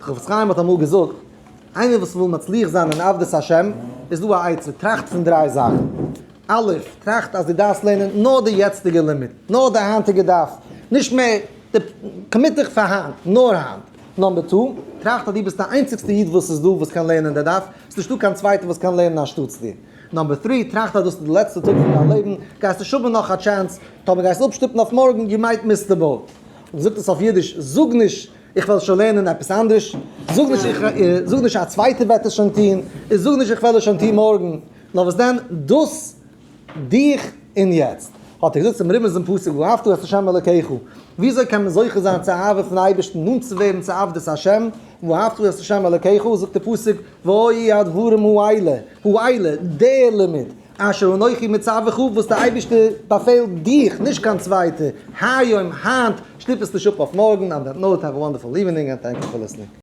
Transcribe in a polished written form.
דער חפץ חיים האט אמאל געזאגט, איינער וואס וויל מצליח זיין אין עבדות השם, איז דא א עצה, טראכט פון דריי זאכן. א', טראכט אז דו דארפסט לערנען נאר די יעצטיגע לימוד, נאר די היינטיגע דף, נישט מער, commit דיך פאר היינט, נאר היינט. number two, טראכט אז דו ביסט די איינציגסטע איד וואס איז דא וואס קען לערנען די דף, ס'איז נישטא קיין צווייטער וואס קען לערנען אנשטאטס דיר. number three, טראכט אז דאס איז די לעצטע טאג פון דיין לעבן, גייסט נישט האבן נאך א chance, טאמער גייסט אפשטופן אויף מארגן, you might miss the boat. און זאגט עס אויף אידיש, זאג נישט איך וועל שוין לערנען עפעס אנדערש, זאג נישט איך, זאג נישט א צווייטער וועט עס שוין טון, און זאג נישט איך וועל עס שוין טון מארגן, נאר וואס דען, דאס דיך און יעצט. האט ער געזאגט צום רמז אין פסוק ואהבת את ה' אלקיך, וויאזוי קען מען זוכה זיין צו אהבה פון אייבערשטן, נאנט צו ווערן צו עבדות השם, ואהבת את ה' אלקיך, זאגט דער פסוק, והיו הדברים האלה, האלה, דער לימוד, אשר אנכי מצווך, וואס דער אייבערשטער באפעלט דיך, נישט קיין צווייטער, היום, היינט, שטופ עס נישט אפ אויף מארגן, on that note, have a wonderful evening and thank you for listening.